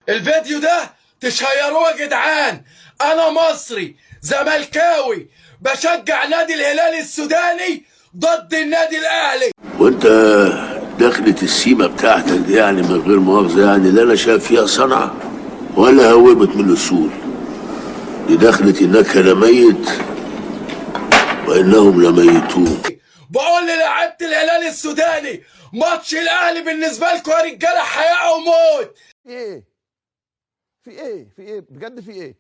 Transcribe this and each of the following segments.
الفيديو ده تشيروه يا جدعان. انا مصري زملكاوي بشجع نادي الهلال السوداني ضد النادي الاهلي. وانت دخلة السيمة بتاعتك دي يعني من غير مؤاخذة، يعني لا انا شايف فيها صنعة ولا هوبت من الاصول. دي دخلة انك لميت وانهم لميتون. بقول للاعيبه الهلال السوداني ماتش الاهلي بالنسبة لكم يا رجاله حياة او موت. في ايه؟ في ايه؟ في ايه؟ بجد في ايه؟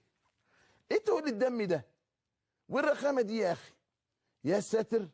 ايه تقول الدم ده؟ والرخامه دي يا اخي؟ يا ساتر،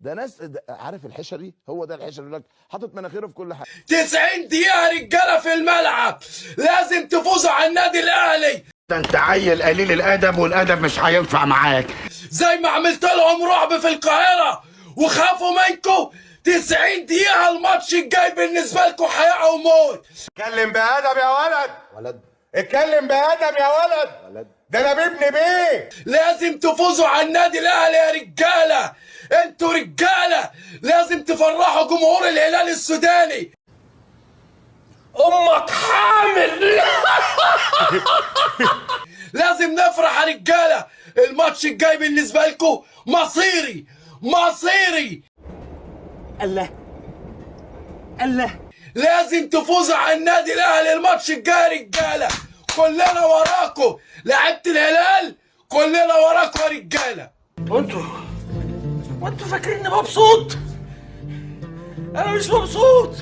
ده ناس ده عارف الحشري، هو ده الحشري اللي حاطط مناخيره في كل حاجة. 90 دقيقة رجاله في الملعب، لازم تفوزوا على النادي الاهلي. ده انت عيل قليل الادب، والادب مش هينفع معاك. زي ما عملت لهم رعب في القاهرة وخافوا منكم، 90 دقيقة الماتش الجاي بالنسبة لكم حياة او موت. اتكلم بأدب يا ولد، ولد اتكلم بأدب يا ولد، ولد ده انا بابن بيه. لازم تفوزوا على النادي الاهلي يا رجاله، انتوا رجاله لازم تفرحوا جمهور الهلال السوداني. امك حامل. لازم نفرح يا رجاله، الماتش الجاي بالنسبة لكم مصيري مصيري. الله الله، لازم تفوزوا على النادي الاهلي الماتش الجاي يا رجاله، كلنا وراكم لعيبة الهلال، كلنا وراكم يا رجاله. وانتوا فاكريني مبسوط؟ انا مش مبسوط.